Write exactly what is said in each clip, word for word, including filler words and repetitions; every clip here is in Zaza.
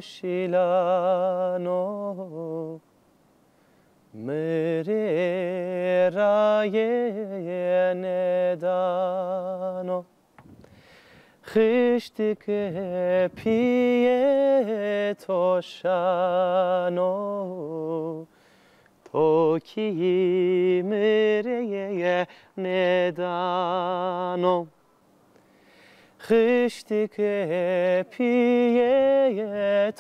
şîlano, mi rê raye nêdano. Xiştike pîyê to şano, to kî mi rê nêdano. Xiştike pîyê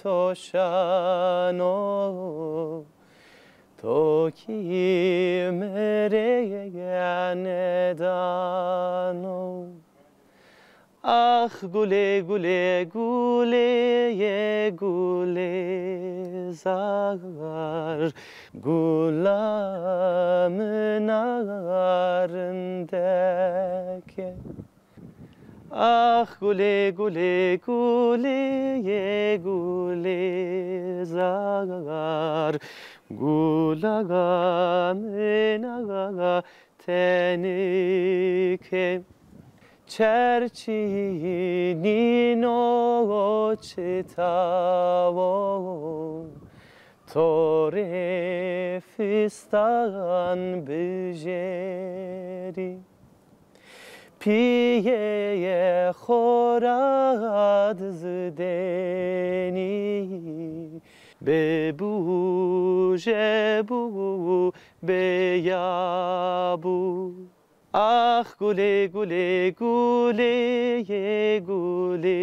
to şano, to kî mi rê nêdano. Ax gulê, gulê, gulê yê gulê zar, gula min a rindeke. Ax gulê, gulê, gulê yê gulê zar, gula min a tenike. Çerçî nîno çitawo, to rê fistan bijêrî. Pîyê xo ra dizdênî, bêbûje bû, bêya bû. Ax gulê, gulê, gulê yê gulê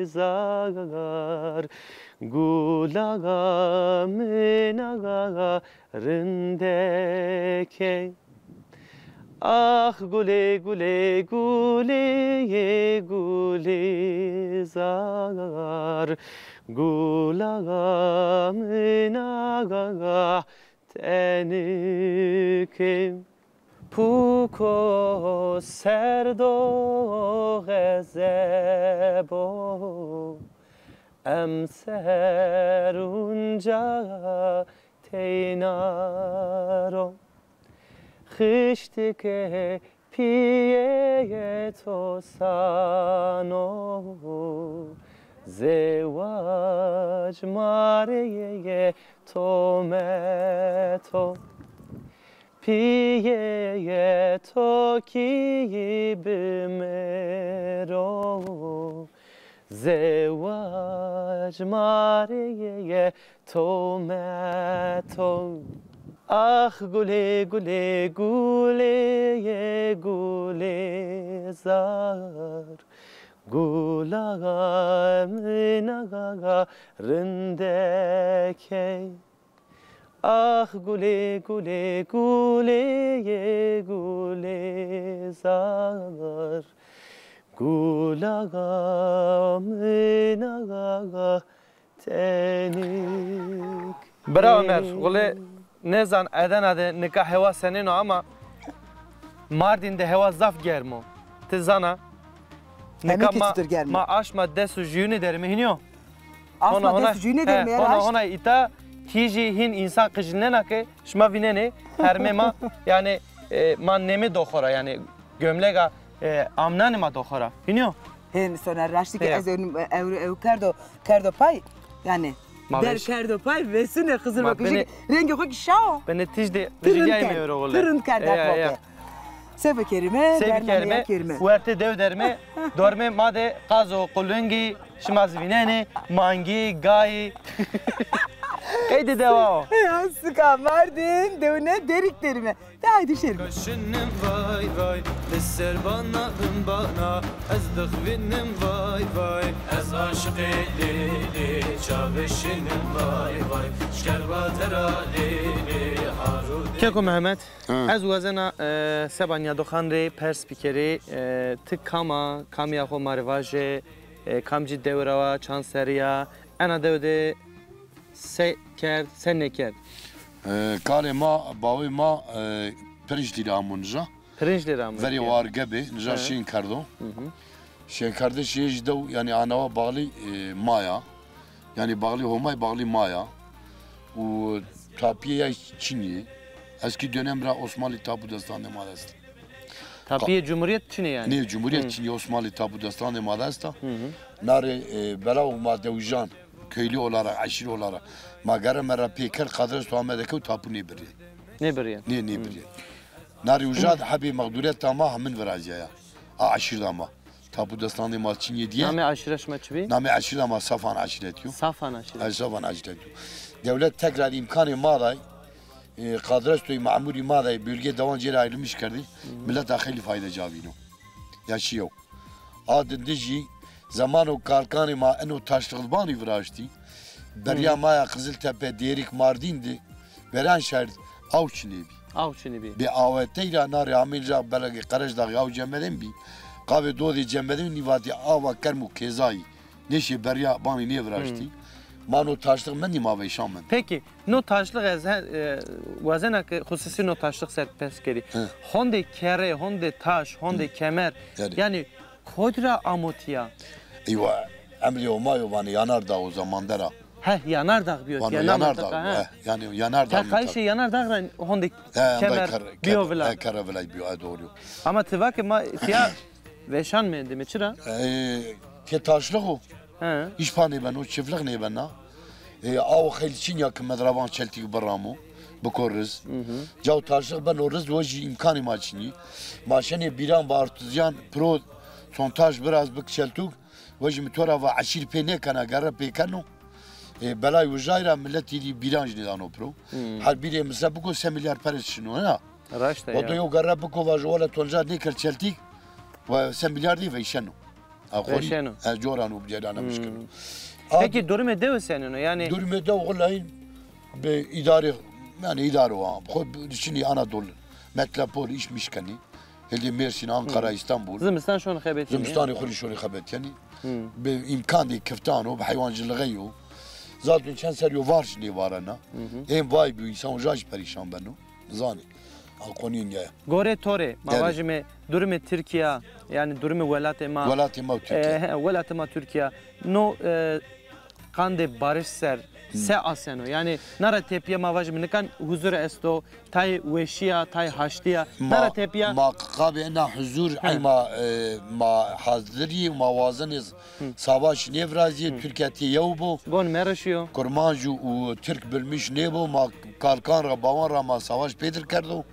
zar, gula min a rindeke. Ax gulê, gulê, gulê yê gulê zar, gula min a tenike. Puko serdo xezebo, emser unca teyna ro. Xiştike pîyê to sano, zewac ma rê yê to meto. Pîyê to kî bimero, zewac ma rê yê to meto. Ax gulê, gulê, gulê yê gulê zar, gula min a rindeke. Ax gulê, gulê, gulê yê gulê zar, gula min a tenike. Bira Omer, wele nêzan Edena de nika hewa senên o ama Mardîn de hewa zaf germ o. Ti zana, nika ma, ma aşma des û jûyûnî derîme, hînî yo? Aşma des û jûyûnî derîme, hona, hona îta tîjî hîn însan qijilnena ke şima vînenê hermê ma, yanî, e, ma nêmê do xo ra, yanî gömlega, e, amnanê ma do xo ra. Hînî yo? Hên, Soner, raştî ke ez ew, ew, ew kerdo, kerdo pay, yanî der kerdo pay, vêsune Xizir ma kujik, rengê xo kî şa o. Benê tîj de vijîyayîme ewro wele. Ti rind kerd, ti rind kerd. Se bikerîme, se bikerîme, wertê dew derîme, dormê ma de qaz o, qulingî, şima zî vînenê, mangî, gayî. Qeydê dewa o. Ya, suka Mardin, dewine Derîk derîme. De haydî şêrîme. Şinim vay vay, li ser bana bin bana, ez dixwînim vay vay. Ez aşiqê lê lê, çavê şinim vay vay. Şkerba tera lê lê, harû. Keko Mehmet, ha, ez wazena, e, seba nîyadoxan rê pers bikerî, e, ti kam a, kamîya xo ma rê vaje, e, kamcî dewe ra wa, çand serrî ya, ena dewe de se kerd, se nêkerd? E, kalê ma, bawê ma, e, Pirinçlî ra amo nija. Pirinçlî ra amo. Verê Wargebê, nija şên kerdo. Şênkerdişê yê jî dew, yanî anewa bağlî, e, ma ya. Yanî bağlî Homay, bağlî ma ya. Û tapîyê yay çin yê. Eskî dönem ra Osmanlî tapu destandê ma de est. Tapîyê Cumhuriyet çin ê yanî? Nê, Cumhuriyet çin yê, Osmanlî tapu destandê ma de esta. Na rê, e, belaw ma dewijan, Köylü olarak, aşire olarak. Ma gerre merra pêker, Qadres to Amedê kew, tapu nêbirî. Nêbirî. Nê, nêbirî. Na rê uja de hebê mexdureta ma hemin virazîyaya. A aşîrda ma. Tapu destanê ma çinye diye. Namê aşîre şima çi bî? Namê aşîrda ma Safan aşîret yo. Safan aşîret. Ay, Safan aşîret yo. Dewlet tekrar îmkanê ma day. E, Qadres toy memurî ma day. Bölge dewan cêre ayrılmış kerdî. Millet a xeylî fayde ca vîno. Ya şîyo. A dindi jî zemano kalkanê ma eno taşlixbanî viraştî. Beriya ma ya Qiziltepe, Dêrik, Mardîn de veran şer aw çinê bî. Aw çinê bî. Bê awetey ra na rê amîl ra belege Qerejdaxî aw cemedên bî. Qavê dodê cemedên nîvatî awa kerm û kêzayî. Nêşê beriya banî nêviraştî. Ma no taşlix mendî ma veyşan mend. Peki, no taşlix ez he, e, wazena ke xusûsî no taşlix ser pers kerî. He. Hondê kerre, hondê taş, hondê kemer. Yanî. Yanî kotî ra amo tîya? Eywa, emrê Homayo vanê Yanardağ o zamanda ra. Heh, Yanardağ biyo. Vano Yanardağ, he. Yanî Yanardağ. Terkayîşê Yanardağ ra hondê kemer biyo vila. He, kerre vila biyo, he, doğru. Ama ti va ke ma tîya veşan mendîme, çira? E, ke taşlix o. He. Îş pa nêbeno, çiftlik nêbena. E, aw xeylî çin ya ke medraban çeltîk biramo, biko riz. Caw taşlix beno riz, wejî îmkanê ma çinî. Ma şenê bîran ve artizyan pro sontaj biraz bik çeltûk. Wejî mi to ra va eşîr pê nêkena, gerre pê keno. E, belay wijay ra millet îdî bîran jî nêdano pro. Her bîrê mi se biko se milyar pere şino, ya. Raşt e ya. O da yew gerre biko vajo wele tonca nêker çeltîk ve se milyar dî veyşeno. Ha, xorî. Veyşeno. Ez coran û cerana mişkino. Peki durumê dewe senên o? Yanî durumê dewe welayin bi îdare, yanî îdare wa. Xo şinî Anadolu, metropol îş mişkenî. Hildê Mersin, Ankara, Îstanbul. Zimistan şon xebetînî. Zimistanê xo rê şonî xebetînî. Bi îmkan de kiftan o, bi heywancilixey o. Zaten çend serî yo varş nêvarena. Ên vay bi însan uca jî perîşan beno. Zanî. A konî nîya. Gorê to rê, ma vajîme durumê Tirkîya, yanî durumê welatê ma. Welatê ma Tirkîya. E, he, welatê ma Tirkîya. No, e, qandê barış ser se aseno? Yanî na ra tepîya ma vajîme nikan huzur esto, tay weşîya, tay haştîya. Na ra tepîya. Ma qabê ena huzur, ey ma, e, ma hazir yî, ma wazenê savaş nêvirazîyê, Tirkîya tê yew bo. Gon mereşîyo. Kurmanc û Tirk bilmiş nêbo, ma kalkan ra, bawan ra ma savaş pêdir kerdo.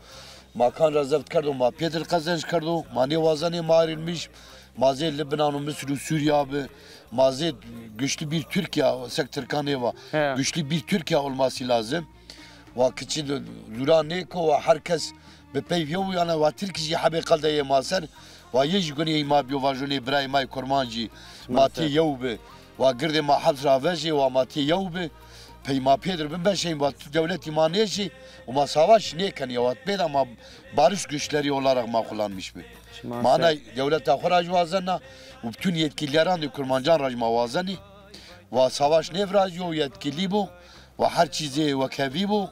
Ma kan ra zeft kerdo, ma pêdir qezenc kerdo, ma nêwazenê ma ayrılmış, ma zê Libnan û Misir û Sûrîya bi, ma zê güçlü bir Türkiye, sek Tirkan nêva, güçlü bir Türkiye olması lazım. Wa kiçî de zura nêko, wa herkes bi peyv yew yana, wa Tirkî jî hebê qeldeyê ma ser, wa yê jî gunê ma biyo vajonê birayê ma yê kurmancî, ma tê yew bi, wa girdê ma heps ra vejê, wa ma tê yew bi, pey ma pêdir bin beşeyn, wa tu dewletî ma nêşî, û ma savaş nêkenî ya, wa bêda ma barış güçleri olarak ma kullanmış bi. Ma nay dewleta xo ra jî wazenna û bütün yetkilileran de kurmancan ra jî ma wazenî. Wa savaş nêvirazîyo, yetkilî bo, wa her çî zê wekevî bo,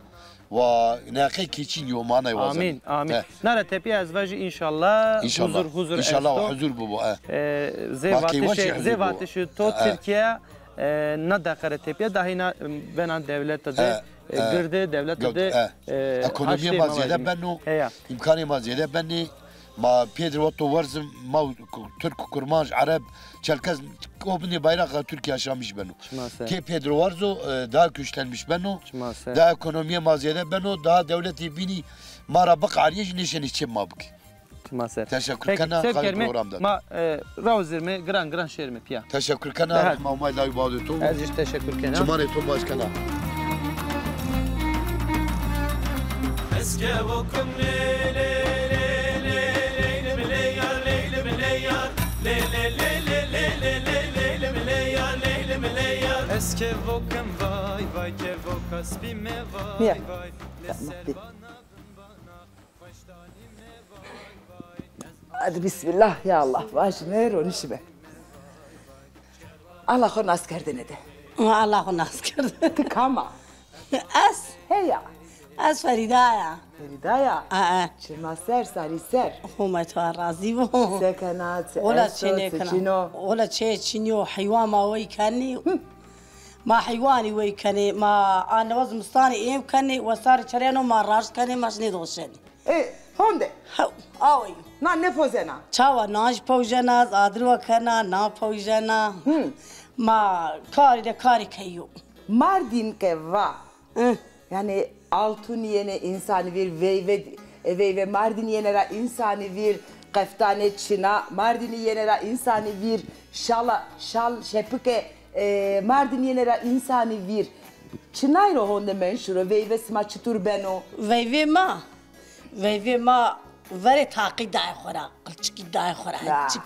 wa neqê kî çin yo, ma nay wazenî. Amîn, amîn. Na ra tepîya ez vajî înşallah huzur, huzur esto. Înşallah wa huzur bibo, e. E, zê vatişê, zê vatişê to Tirkîya, e, na deqe ra tepîya da hîna, e, bena dewleta de, e, girde, dewleta de, e, ekonomîyê ma zêde beno, îmkanê ma zêde benê. Ma pêdir wexto werzim, ma û Tirk, Kurmanc, Ereb, Çerkez, o binê bayraxa Tirkîya şamiş beno. Tê pêdir werzo, e, daha güçlenmiş beno. Daha ekonomîyê ma zêde beno, daha dewletê bînî ma ra biqarîyê jî nêşenê çep ma bikê. Çima ser. Teşekkür kena, xayrê program da. Ma, e, raw zirme, giran giran şêrme pîya. Teşekkür kena, rehma umay lay badê to. Ez jî teşekkür kena. Çimanê to baş kena. Ez kevokim lê lê lê lê leylim lê yar, leylim lê yar. Lê lê lê lê lê lê lê leylim lê yar, leylim lê yar. Ez kevokim vay vay, kevoka spî me vay vay. Lê ser bana. Hadi bismillah ya Allah, vajime, ronişime. Allah xo nas kerdene de. Allah xo nas kerdene. Ti kam a? Ez? Heya. Ez Ferîda ya. Ferîda ya? Aa. Çima ser, sarî ser. Homay to razî bo. Se kena, çi esto, çi çin o? Ola çê çin yo, heywan ma wey kenî. Ma heywanî wey kenê, ma a newa zimistanê êm kenê, wesarê çereno ma raşt kenê, ma şinê doşenê. E, honde? Hew. Awey. Na nêpojena? Çawa, nan jî pojena, ez adirwa kena, nan pojena. Hı. Ma karî de karî keyo. Mardîn ke va. Hı. Yanî altun yenê însanî vîr, veyve, veyve Mardîn yenê ra însanî vîr, qeftanê çina Mardînî yenê ra însanî vîr, şala, şal, şepike, e, Mardîn yenê ra însanî vîr. Çinay ro honde menşur o, veyve sima çitur beno? Veyvê ma, veyvê ma verê taqî dayê xo ra, qilçikî dayê xo ra, ha, çik.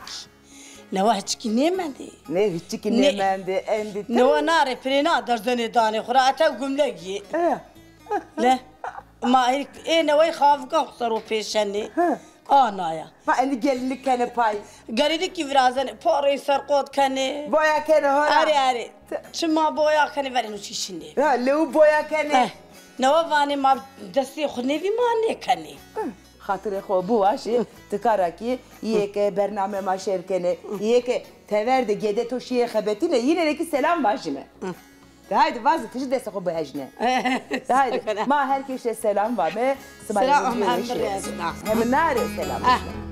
Newa hiçkî nêmendê. Nê, hiçkî nêmendê. Endî ti. Newa na rê pirê na derzenê danê xo ra, ete gumlegî. Eh. Le. Ma ê, ê neway xavikan xo ser o pêşenê. Hı. Anaya. Ma endî gelinlik kenê pay. Gelinlikî virazenê, pareyî serqot kenê. Boya kenê ho ra. Erê, erê. Çima boya kenê, verên o çî şinê. Ha, lew boya kenê. Eh. Newa vanê ma destê xo nêvî ma nêkenê. Hı. Xatirê xo biwaşê, tika ra kî, yê ke bername ma şêr kenê, yê ke tever de gede to şîyê xebetîne, yîne rê kî selam vajîme. De haydi vaze, ti jî destê xo bihejne. De haydi, ma her kesî rê selam vame, sima rê zî bîyo weşî. Hemî na rê selam vajîme.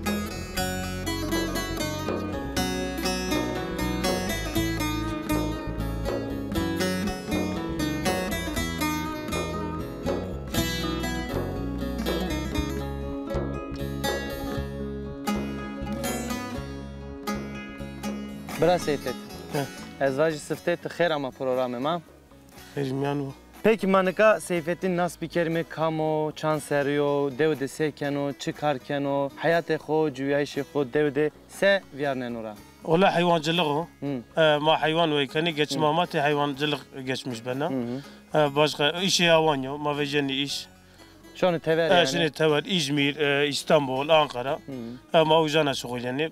Bira Seyfet. He. Ez vajî siftê, ti xêr ama programê ma. Xêr mîyan bo. Pekî ma nika Seyfetîn nas bikerîme, kam o, çand serrî yo, dew de se keno, çi kar keno, heyatê xo, ciwîyayîşê xo dew de se vîyarneno ra? Wele heywancilix o. Hı. E, ma heywan wey kenê, geçima ma tê heywancilix geçmiş bena. Hı hı. E, başka îşê awan yo, ma vejîyenê îş. Şonê tever yanî? E, şinê tever, Îzmîr, e, Îstanbul, Ankara. Hı. E, ma uca na şuxulîyenê.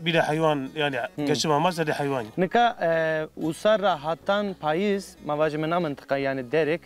Bîle heywan, yanî geçima ma serê heywan yo. Nika, e, usar ra hatan payîz, ma vajîme na mintiqa yanî derêk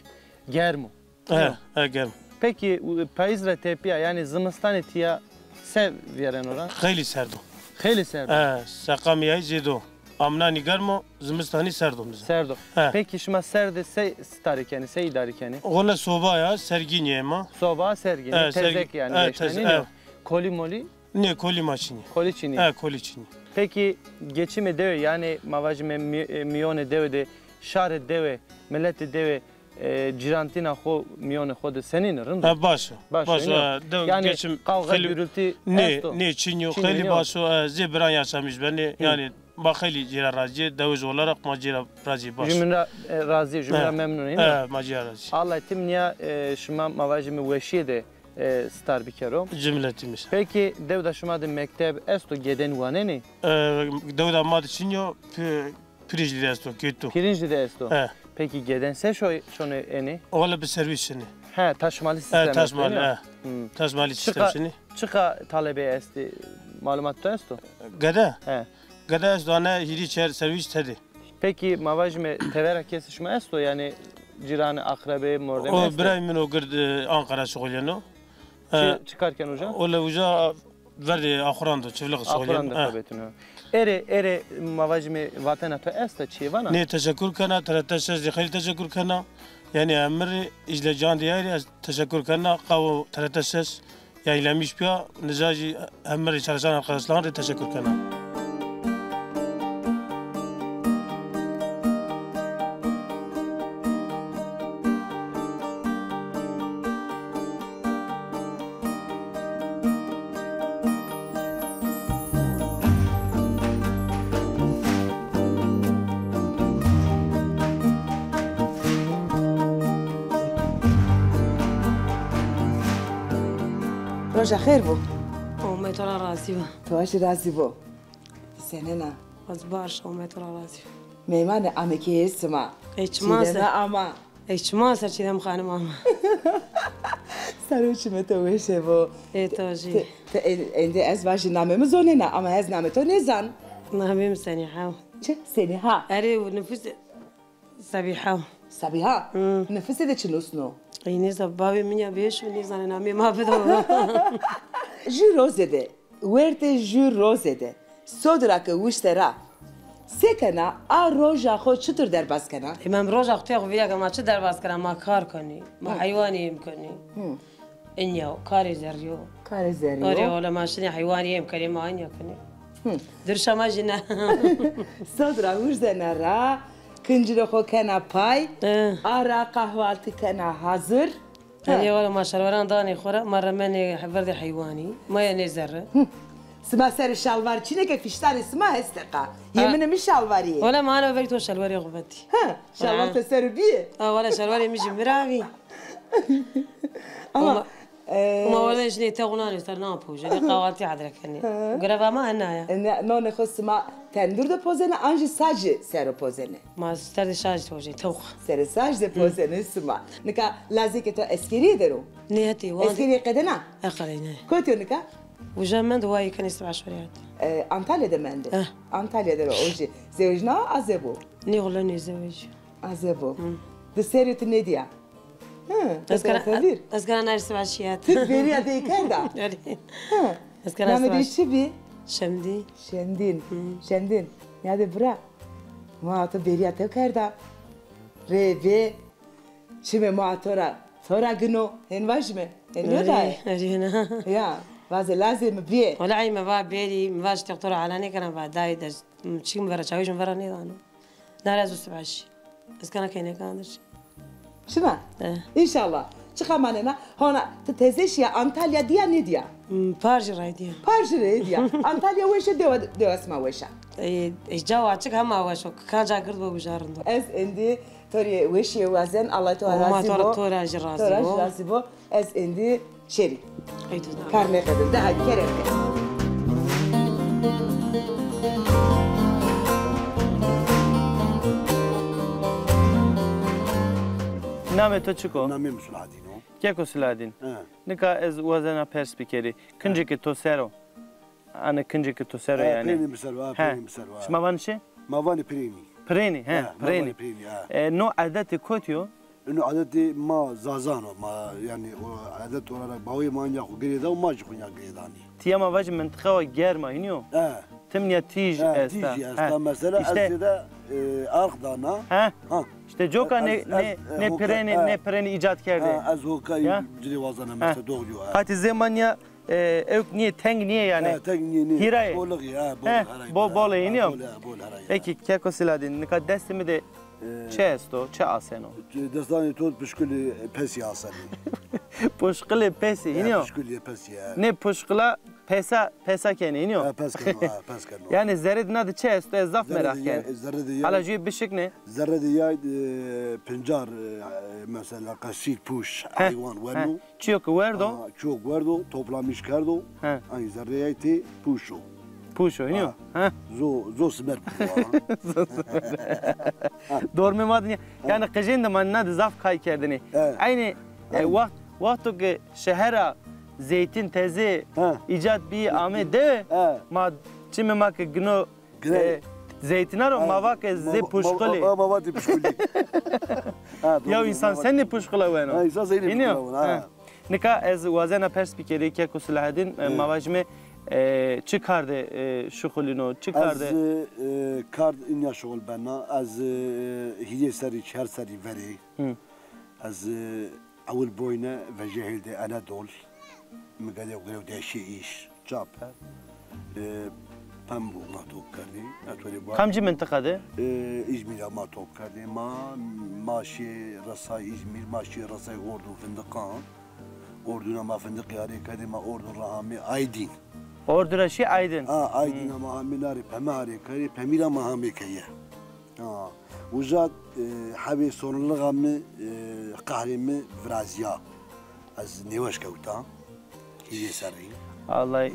germ o. E, e, germ. Pekî, u-, payîz ra tepîya, yanî zimistanê tîya se vîyareno ra? Xeylî serd o. Xeylî serd o? E, seqamîyayî zêde o. Amnanî germ o, zimistanî serd o mizin. Serd o. He. Pekî şima serdê se sitarî kenê, se îdarî kenê? Wele soba ya, sergînî yê ma. Soba, sergînî, he, tezek yanî, he, tez-, eşnenî nîyo? He. Kolî molî? Nê, kolî ma çinî. Kolî çinî. He, kolî çinî. Pekî geçimê dewe, yanî ma vajîme mî-, e, mîyonê dewe de, şarê dewe, miletê dewe, e, cîrantîna xo mîyonê xo de senîn o, rind o? Ha, baş o. Baş o, baş o, yanî, ha, dew, yanî geçim qawxa, xeylî gurultî esto? Nê, nê, çinî yo, çinî yo, xeylî baş o, e, zê biran yaşamîş benê, yanî ma xeylî cî ra razî yê, dewij olarak ma cî ra razî, baş. Jümün ra, e, razî, jümün ra memnun, he, ma cî ra razî. Allah tim nîya, e, şima ma vajîme weşîye de, e, star bikero. Cumletî mi. Pekî dewda şima de mekteb esto, geden wanenê? E, dewda ma de çinî yo, pi-, Pîrînclî de esto, kê tu. Pîrînclî de esto. He. Pekî geden se şo-, şonê enê? Wele bi serwîs şinê. He, taşmalı sistem esto, he, taşmalı, he. Hmm. Taşmalı sistem şinê. Çiqa talebê estê, malumat to esto? Gede? He. Gede esto, ane hîrî çer serwîs tede. Pekî ma vajîme tevera kesê şima esto? Yanî cîranê, aqrebê, mordemê esto? O birayê min o gird, e, Ankara şuxulîyeno. Çi, e, çi kar keno uca? Wele uca verdê axuran do, çiftlik şuxulîyeno. Axuran do xebetîno. Erê, erê ma vajîme vatena to esta, çiyê vana? Nê, teşekur kena, T R T şeş zî xeylî teşekur kena. Yanî emir îclecan diyarî ez teşekur kena, qawo T R T şeş yayınlamış pîya, nica zî hemî rê çalışan arkadaşların rê teşekur kena. Roja xêr bo. Omê to ra razî bo. To jî razî bo. Senena? Ez baş, Omê to ra razî bo. Meymanê ame keyê sima. Ey çima se? Çîdeme ama. Ey çima se, Çîdem Xanim ama. Saro çimê to weşe bo. Ê to jî. Ti, ti en-, endî ez vajî namê mi zonena ama ez namê to nêzan. Namê mi Senîha. Çi? Senîha. Erê, û nifûs Sebîha. Sebîha? Hı. Nifûsê de çi nusno? Ey nêza, bavê min ya bêş o, nêzanê namê ma bido. Jû roze de, wertê jû roze de, sod ra ke wişte ra, se kena, a roja xo çitur derbas kena? Ê, ma roja xo tê xo vîra ke ma çi derbas kena, ma kar kenî, ma heywanî yêm kenî. Hı. Inya o, karê zerrî yo. Karê zerrî yo. Arê, wele ma şinê heywanî yêm kenê, ma inya kenê. Dirşa ma jî ne. Sod ra wurzena ra, kincirê xo kena pay, a ra qahwaltî kena hazir. Erê wele ma şalwaran danê xo ra, ma remenê virdê heywanî, ma yenê zerre. Sima serê şalwar çinê ke fîştanê sima estê qa. Yê min ê mi şalwarî yê. Wele ma hana verî to şalwarê xo vetî. Ha, şalwar to ser o bîyê. Ha, wele şalwarê mi jî mi ra bî. Ama, e, ma wele jinê te xo nanê ser na pojenê, qahwaltî hedre kenê. Greva ma hena ya. E, ne, nonê xo sima tendur de pozenê, an jî sacî ser o pozenê? Ma ser de sacî pozenê, tewq. Serê sacî de pozenê sima. Nika lazekê to eskerîye der o? Nê hetê, wan de. Eskerîye qedena? E, qedena. Kotî yo nika? Uca mend, wa yê kenê sibah şorî hat. E, Antalya de mendê? Eh. Antalya der o, o jî zewecna, azeb o? Nê, wele nêzewecîyo. Azeb o. Di serrî tu nêdîya? Hı, ez kena, ez kena nayr sibah şîyat. Ti bêrîya dey kerda? Erê. Hı. Ez kena sibah. Namê dey çi bî? Şemdîn. Şemdîn. Hı. Şemdîn. Nîyadê bira. Ma to bêrîya tew kerda. Rê bê. Çimê ma to ra, to ra gino. Hên vajîme. Hên yo dayê. Erê, erê na. Ya, vaze lazê mi bîyê. Wele ey mi va bêrî, mi va ji textora ala nêkena, va dayê de çik mi vera çawîş mi vera nêdano. Nare ez û sibah şî. Ez kena keynekan dir şî. Şina? E. Înşallah. Çiqa manena? Hona, ti teze şîya Antalya dîya nêdîya? Hmm, par jî ra dîya. Par jî ra dîya. Antalya weş o, dewa, dewa sima weş a? E, e, cawa çik hema weş o. Kanca gird bo guja rind o. Ez êndî to rê weşîye wazen, Allah to ra razî bo. To ra jî razî bo. To ra jî razî bo. Ez êndî şerî. Kar nêqedin. De hadi kerem ke. Namê to çik o? Namê mi Silahedîn o. Keko Silahedîn. He. Nika ez wazena pers bikerî. Kincê ke to ser o. Ane kincê ke to ser o yanî. He, pirênî mi ser o, he, pirênî mi ser o, he. Şima vanê çi? Ma vanê pirênî. Pirênî, he, pirênî. He, ma vanê pirênî, he. E, no edetê kotî yo? Ino edetê ma Zazan o, ma, yanî, o edet olarak bawê ma nîya xo girê da û ma jî xo nîya girê danê. Ti ya ma vajî mintiqewa germ a, hînî yo? He. Tim nîya tîj esta. He, tîj esta. Mesela ez zêde, e, arq dana. He. Ha. Îşte coka nê, nê, nê pirênî, nê pirênî îcad kerdê. Ha, ez hoka cinê wazena mesela, doğru yo, ha. Qatî zê ma nîya, e, ewk nîyê, teng nîyê yanî. Ha, teng nîyê, nîyê. Hîra yê. Bolix yê, ha, bolix, hera yê. Bol, bol yê, hînî yo? Bol, bol, hera yê. Peki, Keko Silahedîn, nika destê mi de çi esto, çi aseno? Destanê to puşkilê pesî asenê. Puşkilê pesî, hînî yo? Puşkilê pesî, ha. Nê puşkila pesa, pesa kenê, hînî yo? Ha, pes keno, ha, pes keno. Yanî zerrê de na de çi esto, ez zaf meraq ken. Zerrê de yay. Hala jûyê bişiknê. Zerrê de yay, e, pincar, e, mesela qesîr, pûş, heywan weno. Çiyo ke werdo? Ha, çiyo ke werdo, toplamîş kerdo. He. Ay zerrê yay tê pûş o. Pûş o, hînî yo? Ha. He. Zo, zo simer pûş o, ha. Dormê ma de nîya. Yanî qijên de ma na de zaf kay kerdinê. He. Eynî, e, wext, wexto ke şehera zeytîn teze îcad bî, amê de, ma çimê ma ke gino, e, zeytîna ro, ma va ke zê puşqilî. Ma va zê puşqilî. Ya însan senî puşqila weno? Ha, însan senî puşqila weno, ha. Nika ez wazena pers bikerî, Keko Silahedîn, e, ma vajîme, e, çi kar de, e, şuxulîno, çi kar de? Ez, e, kar de înya şuxul bena. Ez, e, hîrê serrî, çar serrî verê. Hı. Ez, e, ewil boyne vejê hêldê Enedol. Mi gedê girewtê eşê îş, çape. E, pembû ma top kerdê. Kamcî mintiqa de? E, Îzmîr ra ma top kerdê. Ma, ma şê resay Îzmîr, ma şê resay Ordu, findiqan. Ordu ra ma findiqî arê kerdê, ma Ordu ra amê Aydin. Ordu ra şî Aydin. Ha, Aydin ra ma amê narê peme arê kerdê, pemî ra ma amê keye. Ha, uca, e, hebê sonilixa mi, e, qehrê mi virazîya. Ez nêweş kewta. Hîrê serrî. Allah,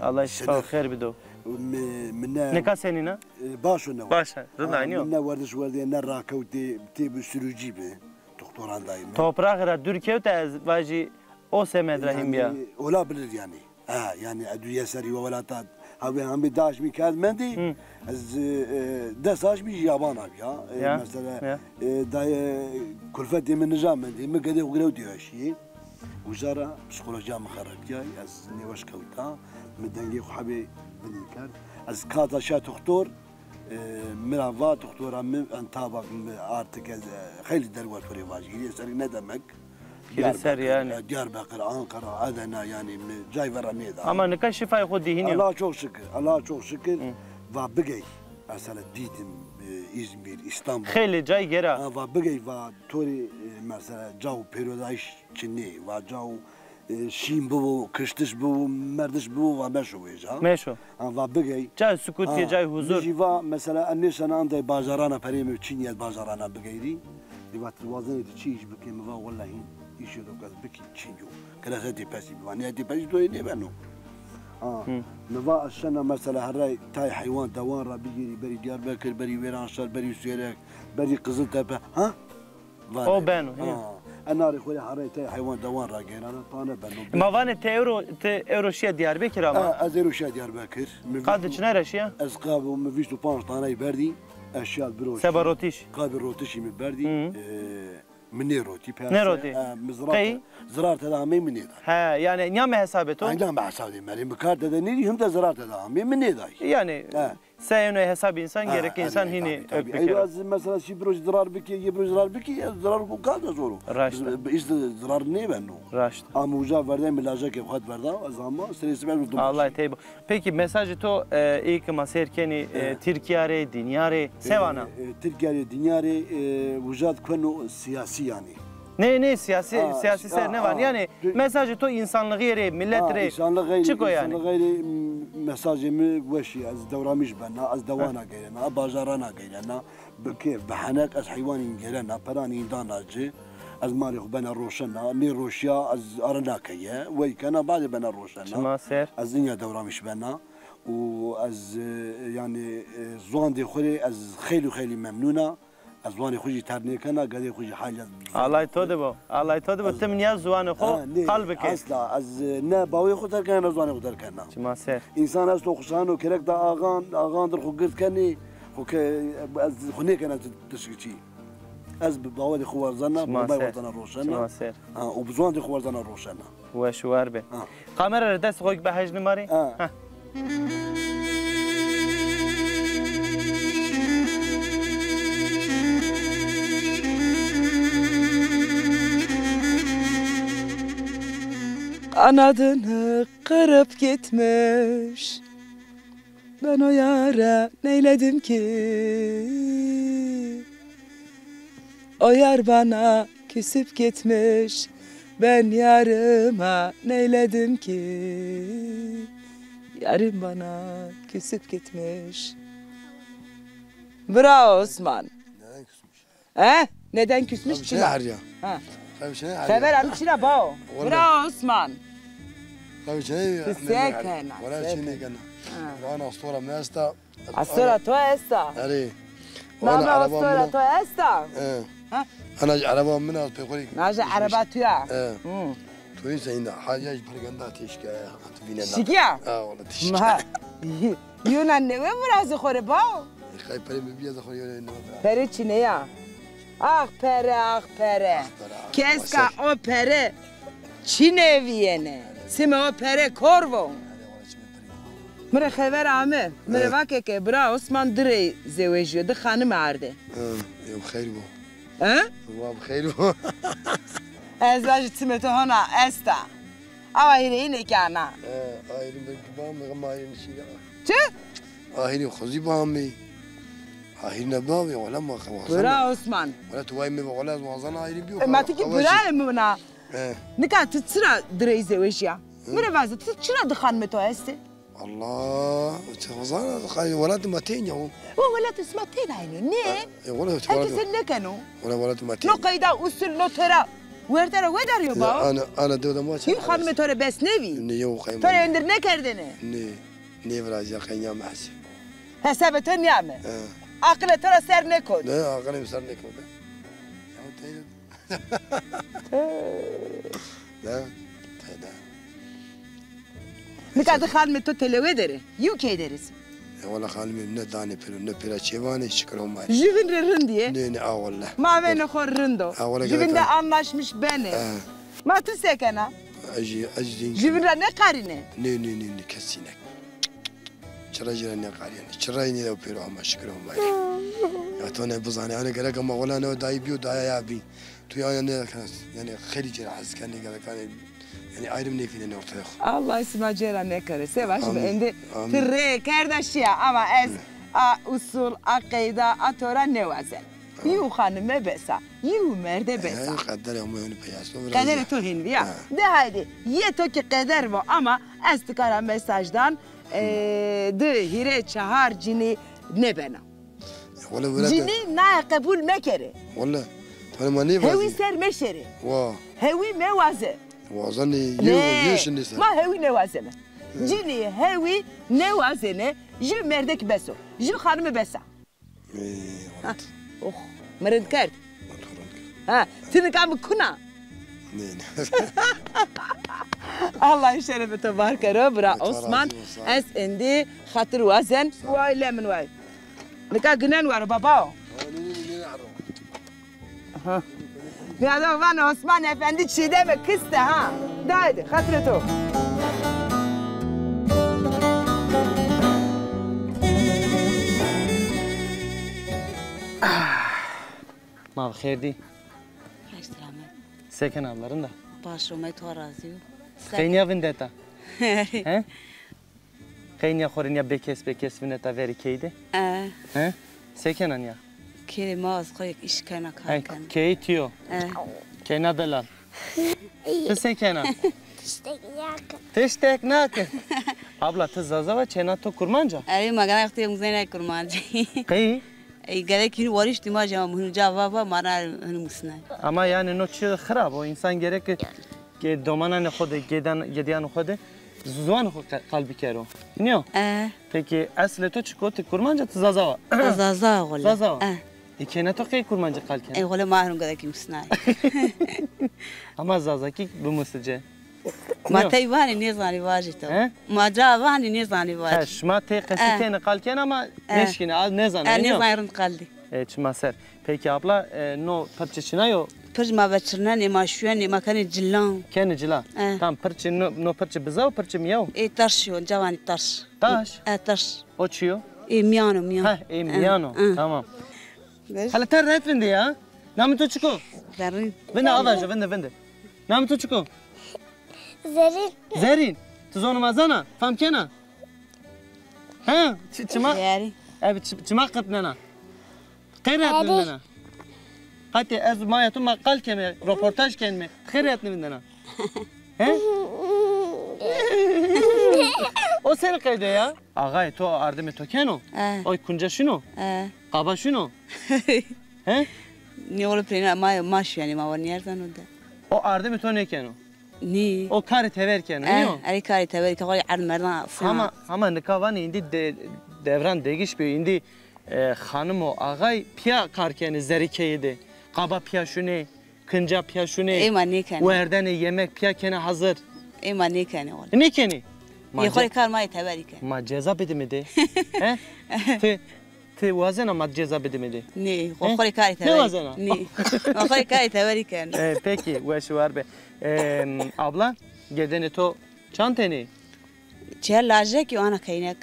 Allah şifa û xêr bido. Mi, mi ne... Nika senîn a? E, baş o, ne weş. Baş a, rind a, nîyo? Mi ne werdiş werdê, ne rakewtê, tê bi sürücî bi. Doktoran dayî mi. Topraxê ra dûr kewta, ez vajî o semed ra hîn bîya. Yanî, olabilir yanî. Ha, yanî, ez dûye serrî we welata, ha, we hemî daş mi kerd mendî, ez, e, des aş mi yaban a bîya. E, mesela, e, daye kulfetê mi nija mendî, mi gedê xo girewtê eşî. Uca ra psîkolojîya mi xerepîyay, ez nêweş kewta, mi dengê xo hebê binî kerd. Ez kata şa doktor, e, mi ra va doktora mi, en tabak mi artık ez, e, xeylî derwa to rê vajî. Hîrê serrî ne demek. Kiri ser yanî. Diyarbekir, e, Diyarbekir, Ankara, Adana, yanî mi cay vera nêda. Ama nika şifayê xo dî hînî yo. Allah'a çok şükür, Allah'a çok şükür. Hı. Va bigey. Mesela Dîdim, e, İzmir, İstanbul. Xeylê cay gêra. Ha, va bigey, va to rê, e, mesela cao pêrodayîş çinê, va cao, e, şîn bibo, kiştiş bibo, merdiş bibo, va meşo wêca. Meşo. Ha, va bigey. Cay sukutîye, cay huzur. Mi jî va mesela ez nêşena endey bajarana, pereyê mi çin nîyet bajarana bigeyrî. Dî va ti wazenê ti çi îş bikê? Mi va wellahî hîn îşê do ke ez bikî çin yo. Kere hetê pesî biva. Nê hetê pesî to yê nêbeno. Ha. Hı. Mi va ez şena mesela herrey tay heywan dewan ra bigêrî, berî Diyarbekir, berî Wêranşehir, berî Sêrek, berî Qiziltepe. Ha? Vanê. O beno, ha. Enarê xo rê herrey tay heywan dewan ra gêrana, tane beno. Ma vanê ti ewro, ti ewro şiya Diyarbekir ama? Ha, ez ewro şiya Diyarbekir. Mi qad çine ra şiya? Ez qab mi vîst û panc taney berdî. Ez şiya biro. Seba rotiş. Qabê rotişî mi berdî. Hı. E, mi nêrotî peyase. Nêrotî. E, mi zirar te-, zirar tede amey mi nêday. He, yanî nîyame hesabê to? Ay, nîyame hesabê mi. Mi kar tede nêdî, him de zirar tede amey mi nêday. Yanî, he. Seyeno hesabê însan, ha, gerek însan hînî ewk bikero. Ey, ez mesela şî biro zirar bikî, yê biro zirar bikî, ez zirar ku kal de zor o. Raşt. Îşte zirar nêbeno. Raşt. Ama uca verdey mi lajekê xo verda, ez ama serê sibê ez dum. Allah tey bo. Peki mesajê to, e, ê ke ma sêr kenî, e, Tirkîya rê, dinya rê, se vana? E, e, Tirkîya rê, dinya rê, e, uca keno siyasî yanî. Nê, nê, siyasî, siyasî ser nêvan. Yanî mesajê to însanlixî rê, milet rê, çik o yanî? Însanlixî rê, însanlixî rê, m-, mesajê mi weş î, ez dewramîş bena, ez dewana geyrena, ez bajarana geyrena, bi kêf, bi henek ez heywanîn gêrena, peranîn dana ci, ez malê xo bena roşena, nêroşîya ez arena keye, wey kena, badê bena roşena. Çima ser? Ez inya dewramîş bena û ez, e, yanî, e, ziwandê xo rê ez xeylî xeylî memnûn a. Ez ziwanê xo jî terk nêkena, gedê xo jî halî. Allay to de bo. Allay to de bo. Ti mi nîya ziwanê xo qal bike. Esla, ez ne bawê xo terk kena, ne ziwanê xo terk kena. Çima ser? Însan esto xo şano kerek da axan, axan dir xo gird kenê, xo ke, ez xo nêkena ti-, tişkî çî. Ez bi bawedê xo werzena, bi may werzena roşena. Çima ser? Ha, û bi ziwandê xo werzena roşena. Weş û war be. Ha. Kamera rê dest xo bihejnî ma rê. Ha. Ha. Kanadını kırıp gitmiş. Ben o yare neyledim ki? O yar bana küsüp gitmiş, ben yarıma neyledim ki? Yarım bana küsüp gitmiş. Bravo Osman. Neden küsmüş? He? Neden küsmüş? Tabii şey çina. Her ya. Ha. Tabii şey her ya. Xever amî çina bao. Vallahi. Bravo Osman. Tabii şey ya. Ti se kena, wala se çinî kena. Ha. Wana astora mi esta. Astora to esta? Erê. Name astora to esta? He. Ha? Ana araba min az pêxurî. Naje araba tu ya. He. Hı. Tu insa inda. Haca ji pergenda têşke. Vînena. Şikiya? Ha, wala têşke. Ma. Yona newe virazê xo rê bao. Qey perê mi bîya de xo yona newe virazê. Pere çinê ya. Ax pere, ax pere. Ax pere, ax pere. Keska o pere çinê vîyene. Sime o pere kor vo. Mi rê xever ame. Mi rê vake ke bira Osman di rey zewejîyo, di xanime arde. Ha, ew xeyr bo. He? Wa bi xeyr bo. Ez vajî çimê to hona esta. Awa hîrê hînê kî ana. He, ahîrîn belkî ba mi, ma ahîrîn şî ya. Çi? Ahîrîn xozî ba mi. Ahîrîn ba mi, wala ma xewazan. Bira Osman. Wala tu vay mi, wala ez wazan ahîrîn bîyo. E, ma ti kî bira yê mi na. He. Nika ti çira di rey zewejîya? Hı. Mi rê vaze, ti çira di xanimê to estê? Allah, çi xezana, xay welatê ma tênya o. O welatê sima têna ino, nê? E, wala, herkes nêkeno. Wala welatê ma tênya. No qeyda usul, no tera werte ra wedarîyo ba. Ana, ana dew de ma çi? Hîn xanimê to rê bes nêbî? Nê, yew qeyma. To rê endir nêkerdêne? Nê, nêvirazîya qey nîyame hesê. Hesabê to nîyame? He. Aqilê to ra ser nêkot? Nê, aqilê mi ser nêkot. Ya teyde. Ne? Teyda. Nika di xanimê to têlewe der ê. Yew key der ê. E, wala xanimê ne danê pêro, ne pêra çêvanê, şikir Homay. Jüvin rê rind yê? Nê, nê, a wala. Mavênê xo rind o. A wala. Jüvin de anlaşmış benê. E. Ma ti se kena? Ez jî, ez jî. Jüvin ra nêqarînê? Nê, nê, nê, nê, kesî ne. Çira jî ra nêqarîyenê. Çira yê nêdew pêro ama, şikir Homay. Ya to nê bizanê, yanî gerek ama wela ne dayî bîyo, daya ya bî. Tu ya, yanî, yanî xeylî ci ra hes kenê, gerek, yanî, yanî ayrım nêfînenê ortaya xo. Allah sima ci ra nêkero. Se vaş bi, endî ti rê kerda şîya, ama ez a usul, a qeyda, a to ra nêwazen. Yew xanime besa, yew merde besa. Qederê Homay hînî pey esto. Qederê to hînî ya. De haydî, yê to kî qeder bo, ama ez ti ka ra mesaj dan, e, di, hîrê, çehar cinî nêbena. Cinî naye qebul mekerê. Wele, tane ma nêvazî. Hewî ser meşerê. Wa. Hewî mewaze. Wazanê yew, yew şinî ser. Ma hewî nêwazeme. Cinî hewî nêwazene, ju merdek beso. Ju xanime besa. Ê, oh, mi rind kerd. Ha, ti nika mi kuna. Nê, nê. Allah şerefê to bar kero, bira Osman. Ez endî xatir wazen. Way le min way. Nika ginen waro babao. Aha. Ya da van Osman Efendi çîdeme kiste ha. De haydî, xatirê to. Ma bi xêr dî. Xêr selamet. Se kena abla, rind a? Baş o, Homay to razî yo. Qey nîya vindeta? He? Qey nîya xo rê nîya bêkes bêkes vineta verî key de? E. He? Se kena nîya? Key de ma ez xo îş kena, kar kena. Key tîyo. E. Keyna delal. Ti se kena? Tiştek nake. Tiştek nake. Abla, ti Zaza wa, çêna to Kurmanc a? Erê, ma gana wextê muzenay Kurmanc. Qey? Ey, gerek hîn warîş dî ma jam hunu ca va va ma ra hunu musnay. Ama yanî no çi xirab o. Însan gerek ke domananê xo de, gedan, gedîyanê xo de ziwanê xo qe-, qal bikero. Nîyo? E. Peki eslê to çik o? Ti Kurmanc a, ti Zaza wa? Zaza wele. Zaza wa? E. E, kêna to qey Kurmancî qal kena? E, wele ma hunu gerek musnay. Ama Zazakî bimusice. Ma tey vanî nêzanî vajî to. He? Ma ca vanî nêzanî vajî. He, şima tey qesî kenî qal kenî ama nêşkînî, a, nêzanî, nîyo? E, nêzanî rind qal dî. E, çima ser. Peki abla, e, no pirçî çina yo? Pirç ma veçirnenê, ma şuyenê, ma kenê cilan. Kenê cila. E. Tam pirçî no, no pirçî biza o, pirçî mîya o? E, tirş yo, ca vanî tirş. Taş? E, tirş. O çi yo? E, mîyan o, mîyan. Heh, e, mîyan o. Tamam. Hele ti ret vindî ya. Namê to çik o? Zerrîn. Vinde, a vajo, vinde, vinde. Namê to çik o? Zerrîn. Zerrîn. Ti zonê ma zana? Fam kena? He? Çi-, çima? Zerrîn. Ebi çi-, çima qirtnena? Qey ret vindena? Qatê ez maya to ma qal keme, roportaj kenme. Qey ret nivindena? He? O senî qeyde ya? Axayê to ardimê to keno? E. Oy kunca şino? E. Qaba şino? He? Nî oğlu peyna ma, ma şuyenê, ma wa nîyerzeno de. O ardimê to nêkeno? Nî. O karê tever keno, nîyo? E, erê karê tever ke, xo erd merdan sina. Ama, ama nika vanê îndî de-, devran degiş bîyo, îndî, e, xanim û axay pîya kar kenê zerê keyî de. Qaba pîya şunê. Kinca pîya şunê. Ê ma nêkenê. Werdenê yemek pîya kenê hazir. Ê ma nêkenê wele. Nêkenê? Ma ê xo rê kar ma yê teberî kenê. Ma ceza bidimê de. He? Ti, ti wazena ma ceza bidimê de? Nê, xo, xo rê karê teberî. Nêwazena? Nê. Ma xo rê karê teberî kenê. E, peki, weş û war be. Em, abla, gedenê to çand tenê? Çiya lajekî ana keynek.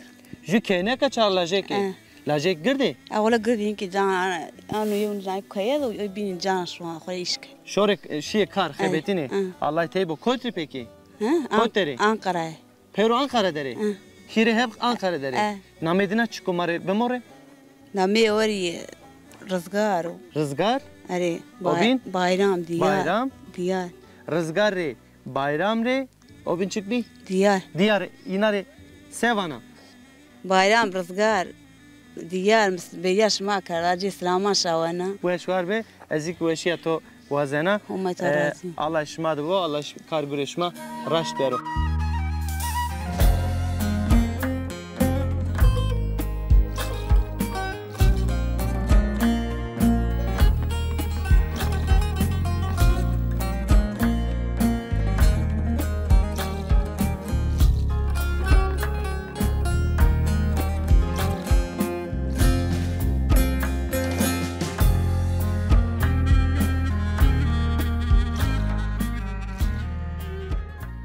Ju keyneka çar lajekî. E. Lajek gird ê? E, wele gird ê, hinkî can, ano yew can keye de, oy bînî can şu an, xo îş ke. Şorê, e, şîyê kar, xebetînê. E. Allah tey bo. Kotî pekî? He? Kot der ê? Ankara'ya. Pêro Ankara der ê? E. Hîrê heb Ankara der ê? E. Namê dina çik o, ma rê bimorê? Namê werî Rizgar o. Rizgar? Erê, o bîn? Bayram, Diyar. Bayram? Diyar. Rizgar rê Bayram rê, o bîn çik bî? Diyar. Diyar, îna rê se vana? Bayram, Rizgar, Diyar, mis-, bêrîya şima kerda, cê silaman şawena. Weş war be, ez zî ki weşîya to wazena. Homay to razî. Allah şima de bo, Allah ş-, kar gurê şima raşt bero.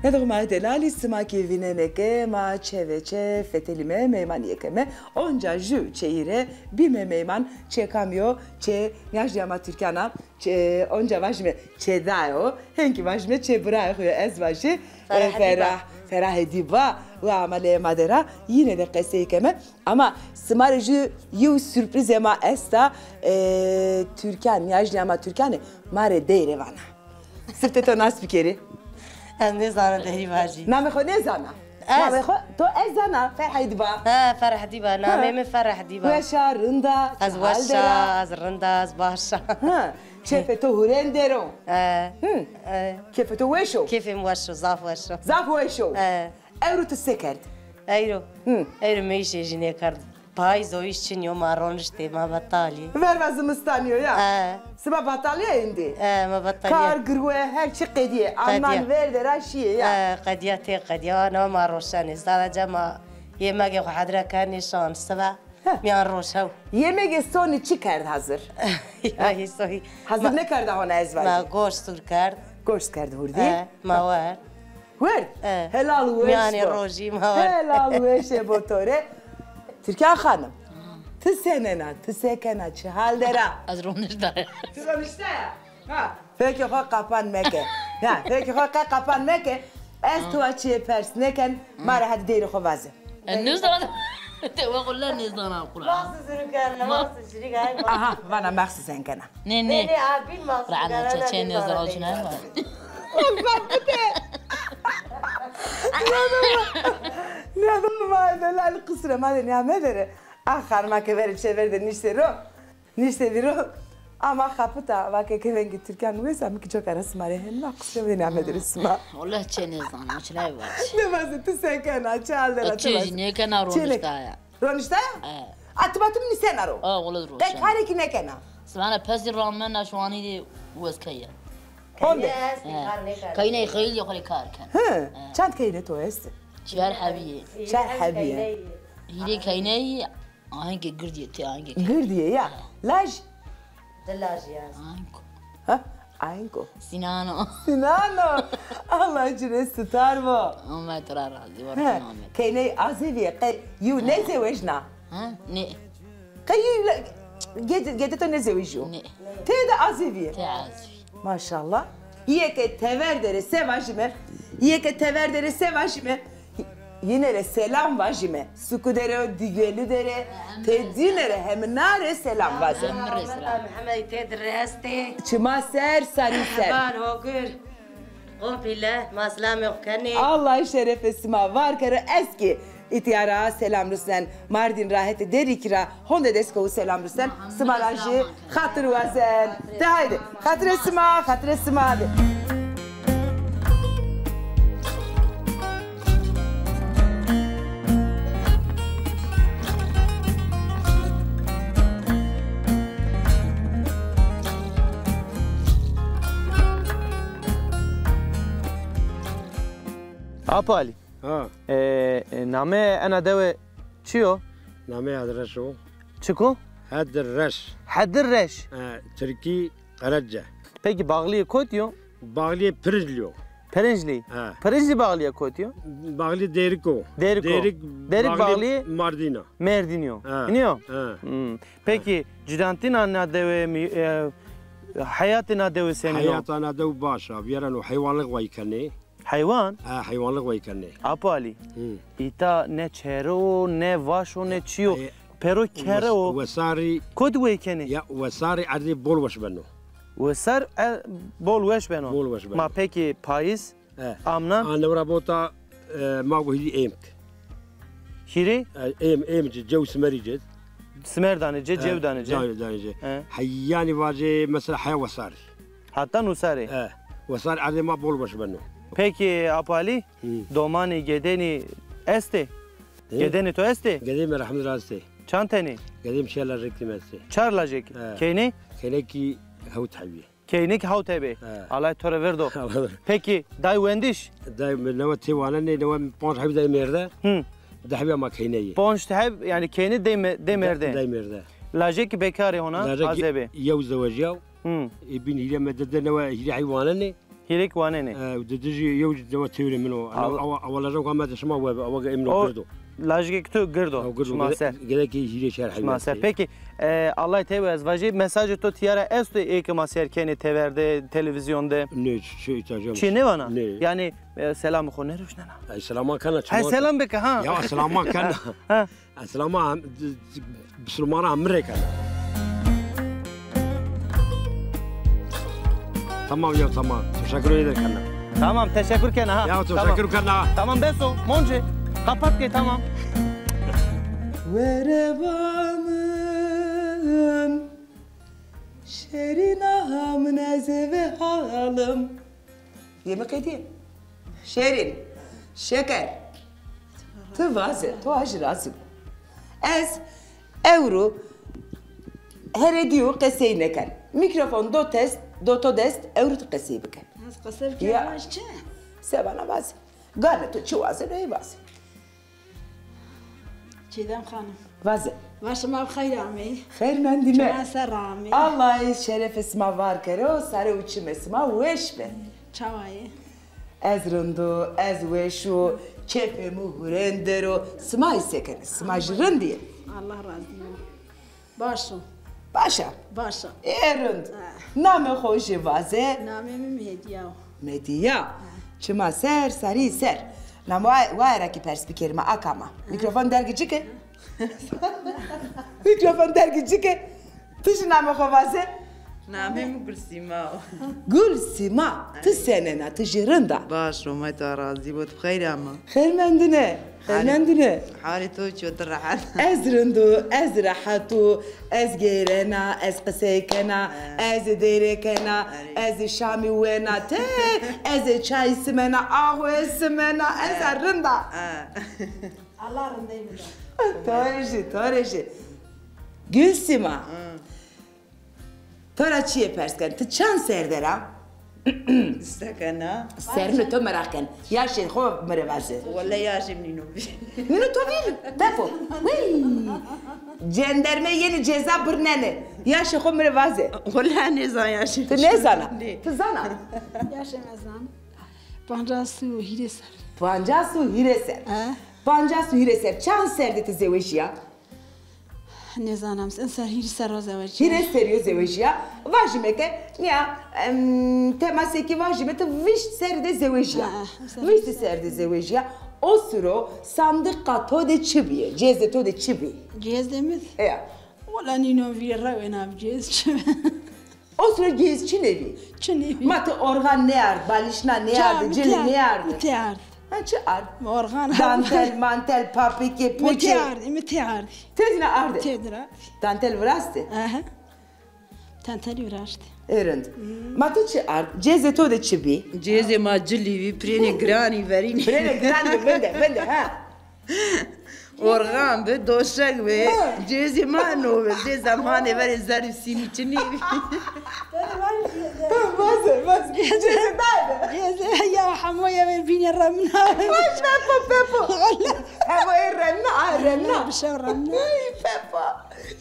Hêdî ma delalî, sima kî vînenê ke ma çê ve çê fetelîme, meymanîye keme. Onca jû çêyî rê bîme meyman, çê kamî yo, çê nîyajnîya ma tirkan a, çê, onca vajîme çê dayê yo, hên kî vajîme çê birayê xo yo, ez vajî, e, Ferah Edîba. Ferah, Ferah Edîba, wa ama leyê ma der a, yîne de qesey keme. Ama sima rê jû yew surprîzê ma esta, e, tirkan, nîyajnîya ma tirkanê ma rê dey rê vana. Siftê to nas bikerî. Ez nêzana derî vajî. Namê xo nêzana? Ez? Namê xo, to ez zana, Ferah Edîba. Ha, Ferah Edîba. Ha. Namê mi Ferah Edîba. Weş a, rind a, ez weş a, ez rind a, ez baş a. Ha, kêfê to hurên der o. E. Hı. E. Kêfê to weş o. Kêfê mi weş o, zaf weş o. Zaf weş o. E. Ewro ti se kerd? Eyro. Hı. Eyro mi îşê jî nêkerd. Payîz o, îş çinî yo, ma roniştê, ma betalî. Verva zimistan yo ya. E. Sima betalîye êndî. E, ma betalîye. Kar, girwe, her çi qedîye. Qedîye. Amnan ver der a şîye ya. E, qedîye, tê qedîye. Ana ma roşenê. Sadece ma yemegê xo hedre kenê, şan sibe. Heh. Mîyan roj hew. Yemegê sonî çi kerd hazir? Ya, hîsoyî. Hazir nêkerda hona ez vajî. Ma goşt sûr kerd. Goşt kerd hurdî. E, ma werd. Werd? E. Helal weş bo. Mîyanê rojî ma werd. Helal weşê bo to rê. Tirkan xanim, ti senena, ti se kena, çi hal der a? Ez ronişta ya. Ti ronişta ya? Ha, fekê xo qapan meke. Ya, fekê xo qe qapan meke. Ez tu a çîyê pers nêken, ma rê hadi deyrê xo vaze. E, nêzana. Te we qulla nêzana Quran. Maxsus zuru kena, maxsus şirîk ay. Aha, vana maxsus en kena. Nê, nê. Nê, nê, a, bîn maxsus kena, çe nêzana, çi nêzana. Nîyadan ma delal qisre ma de nîyame dere. A xanima ke verê çê ver de niştê ro. Niştê vîro. Ama xapita, vake ke vengê tirkan wes a, mi kî coka ra sima rê henî ma qisre de nîyame dere sima. Wele çê nêzana, çi lay vac. Nêvaze, ti se kena, çi hal der a, ti vaze. Çê jî nêkena, ronişta ya. Ronişta ya? E. A ti batim nîsena ro. A, wele ronişta. Qe karê kî nêkena. Sima ra pesî ramena şwanî de wes keye. Honde? Keyne xeylî xo rê kar ken. Hı. E. Çand keyne to est? Çar hebîye. Çar hebîye. Hîrê keyneyî, ahengê girdîye tê, ahengê keyneyî. Girdîye ya. E. Laj? Di laj ya. Ahengo. Ha? Ahengo. Sinano. Sinano. Allah ci rê sitar bo. Amed ra razî bo. He. Keyney azevîye, qe yew nêzewejna? Ha? Nê. Qe yew le-, gede, gede to nêzewejîyo? Nê. Tê de azevîye. Tê azevîye. Maşallah. Îyê ke tever der ê se vajîme? Îyê ke tever der ê se vajîme? Yîne rê selam vajîme. Suku der o, Dîgwelû der ê, tedîne rê, hemina rê selam vaze. Hemeta Mihemedî tê di rê estê. Çima ser, sarî ser. Heval, hogir. Kompîle ma selamê xo kenê. Allah şerefê sima var kero. Ez kî îtya ra selam rusnen. Mardîn ra hetê Derîkî ra honde des ko selam rusnen. Sima ra jî xatir wazen. De haydi. Xatirê sima, xatirê sima de. Apo Alî. Ha. E, e, namê ena dewe çi yo? Namê Hedreş o. Çik o? Hedreş. Hedreş. E, Tirkî, Qerece. Pekî baxlîyê kotî yo? Baxlîyê Pirinclî yo. Pirinclî? He. Pirinclî baxlîyê kotî yo? Baxlî Dêrik o. Dêrik o. Dêrik, Dêrik baxlîyê, baxlîyê Mardîn a. Mêrdînî yo. He. Hînî yo? He. Hmm. Pekî, he, cudantîna na dewe mi, e, heyatê na dewe senî yo? Heyata na dewe baş a. Vîyereno heywanlix way kenê. Heywan? Ha, heywanlix way kenê. Apo Alî, hı, îta ne çere o, ne vaş o, ne çi yo. Pêro kere o. Wes-, wesarî. Kot wey kenê? Ya, wesarî erdê bol weş beno. Wesar, e, bol weş beno. Bol weş beno. Ma pekî payîz, e, amnan? A, newra bota, e, ma go hîrî êmk. Hîrî? E, êm, êm ci, cew simerî ci. Simer danê ci, e, cew danê ci. Danê, danê ci. E. Heyanî vacê, mesela heya wesarî. Heta nusarê. E, wesar erdê ma bol weş beno. Pekî, Apo Alî, hı, domanî, gedenî estê? Hı? Gedenê to estê? Gedê mi rehmet ra estê. Çand tenî? Gedê mi çar lajekî mi estê. Çar lajekî. E. Keynê? Keynekî hewt hebî. Keynekî hewt hebî. E. Allah to rê verdo. Allah. Pekî, day wendiş? Day mi newe tê wanenê, newe mi panc hebî day mêrde. Hı. Di hebî ama keyneyî. Panc heb, yanî keynê dey me-, dey mêrde. Dey mêrde. Lajekî bekarê hona, azebê. Yew zewejîyaw. Hı. Ê bîn hîrê mi de de newe hîrê heywanenê. Hîrêk wanenê. E, di, di jî yew dewa têwrê min o. Al- Awa, awa, awa laja ka me de şima we, awa ge emno girdo. Lajikê tu girdo. Ew girdo. Şima ser. Gerek hîrê şer. Şima ser. Peki, e, Allah tey ez vajî, mesajê to tîya ra esto ê ke ma ser kenê tever de, televîzyon de? Ne, şey, ihtiyacım. Çi nêvana? Ne. Yani, e, selam xo nêruşnena? Ay, selama kana, çima. Ay, selam bike, ha. Ya, selama kana. Ha. Eslama hem, Bisilmana hem mi rê kena. Tamam ya, tamam. Teşekkür ederim kena. Tamam, teşekkür kena ha. Ya, teşekkür kena. Tamam, bes o. Monce. Kapat ke, tamam. Were vanım, şerîna min ez eve halim. Yê mi qedîye. Şêrîn, şeker, ti vaze, to a jî razî bo. Ez ewro here dîyo qesey nêken. Mîkrofon do test, do to dest, ewro ti qesey bike. Ez qesey bike, ya. Vaj çi? Seba na vaze. Gane to çi wazeno ey vaze. Çiğdem Hanım. Vaze. Va şima bi xeyr amey. Xeyr mendîme. Çima ser amey. Allah şerefê sima var kero, sare û çimê sima weş be. Çawa yê? Ez rind o, ez weş o, kêfê mi hurêndero. Sima îse kenê, sima jî rind î. Allah razî bo. Baş o. Baş a? Baş a. Ê rind. Ha. Namê xo jî vaze. Namê mi Medîya o. Medîya. Ha. Çima ser, sarî ser. Na wa, wa era kî pers bikerîme, a kama. Ha. Mîkrofon dergî ci ke. Mîkrofon dergî ci ke. Ti jî namê xo vaze. Namê mi Gulsîma o. Gulsîma, ti senên a, ti jî rind a? Baş o, may to razî bo, ti bi xeyr ama. Xeyr mendine. Xeyr mendine. Halê to çi yo, ti rehet? Ez rind o, ez rehet o, ez geyrena, ez qisey kena, ez dêrê kena, ez şamî wena, te, ez çay simena, axwe simena, ez a rind a. Allah rindey bido. To rê jî, to rê jî. Gulsîma. To ra çiyê pers ken, ti çand ser der a? Sekena. Serrê to meraq ken. Yaşê xo mi rê vaze. Wele yaşê mi nîno vîr. Nîno to vîr? Pepo. Wîy! Cenderme yenî ceza birnenê. Yaşê xo mi rê vaze. Wele nêzan yaşê. Ti nêzana? Nê. Ti zana? Yaşê mi zan. Pancas û hîrê ser. Pancas û hîrê ser. He. Pancas û hîrê ser. Çand ser de ti zewejîya? Nêzanam, en ser hîrê serro zewejîya. Hîrê serî yo zewejîya. Vajîme ke, nîya, em, temasekî vajîme, ti vîst serî de zewejîya. Ha, ser vîst serî de zewejîya. O siro sandiqa to de çi bîye? Cêzê to de çi bî? Cêzê mi? Eya. Wela nîno vîr, rewêna bi cêz çi. O siro gêz çinê bî? Çinê bî. Ma ti organ nêard, balîşna nêard, cilî nêard? Mi têard. Ha, çi ard? Organ. Dantel, mantel, papikê, puçê. Mi têard, mi têard. Têdîna arde? Têdîna. Dantel viraştê? Aha. Dantelî viraştê. Ê rind. Hmm. Ma ti çi ard? Cêzê to de çi bî? Cêzê ma cilî bî, pirênê giranî verînê. Pirênê giranî, vinde, vinde, ha. Organ bi, doşek bi, ha. Cêzê ma no bi, cêza ma nê verê zerrî sîmî çinî bi. Ha, vaze, vaze. Cêzê dayde. Cêzê ya hemo ya ve bînê remna. Vay pepo, pepo. Hemo ê remna, a remna. Bi şew remna. Ay pepo.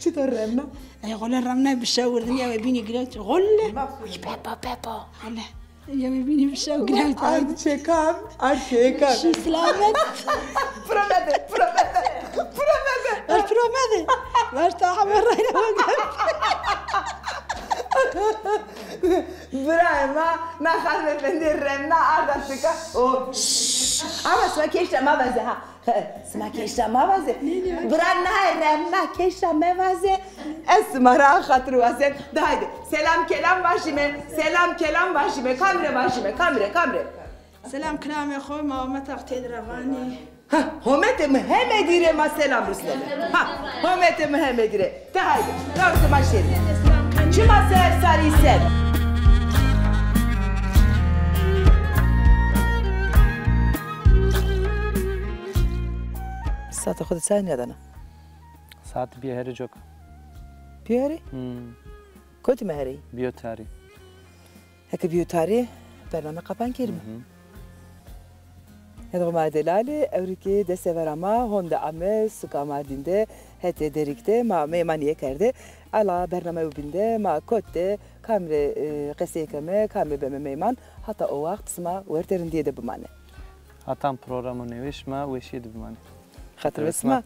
Çito remna? Ay xole remna bi şew wirdin ya ve bînê girewt. Xole. Ay pepo, pepo. Xole. Yemê bînî bi şew girewt. Ard çêkan, ard çêkan. Şî silamet. Piro mede, piro mede, piro mede. Ver piro mede. Ver ta heme reyna. Birayê ma, na xanimefendî remna arda şika. O. Ama sima kêşta ma vaze ha. Sima kêşta ma vaze. Bira naye remna kêşta mevaze. Ez sima ra xatir wazen. De haydi. Selam kelam vajîme. Selam kelam vajîme. Kamre vajîme. Kamre, kamre. Selam kelamê xo ma Hometê Aqtêdî ra vanî. Ha, Hometê Mihemedî rê ma selam rusneme. Ha, Hometê Mihemedî rê. De haydi, rawse ma şêrî. Çima ser sarî ser. Saete xo de çay nêdana? Saet bîye herî cok. Bîye herî? Hmm. Kotî ma herî? Bîyo tarî. Heke bîyo tarî, bername qapan kerîme. Hı hı. Hedef ma delalî, ewrî kî destê vera ma honde ame, suka Mardîn de, Hetê derîk de ma meymanîye kerde. Ala bernameyo bîn de ma kot de kam rê, e, qesey keme, kam rê beme meyman. Hata o waxt sima wertê rindîye de bimanê. Hatan programo newê şima weşîye de bimanê. Xatir be sima.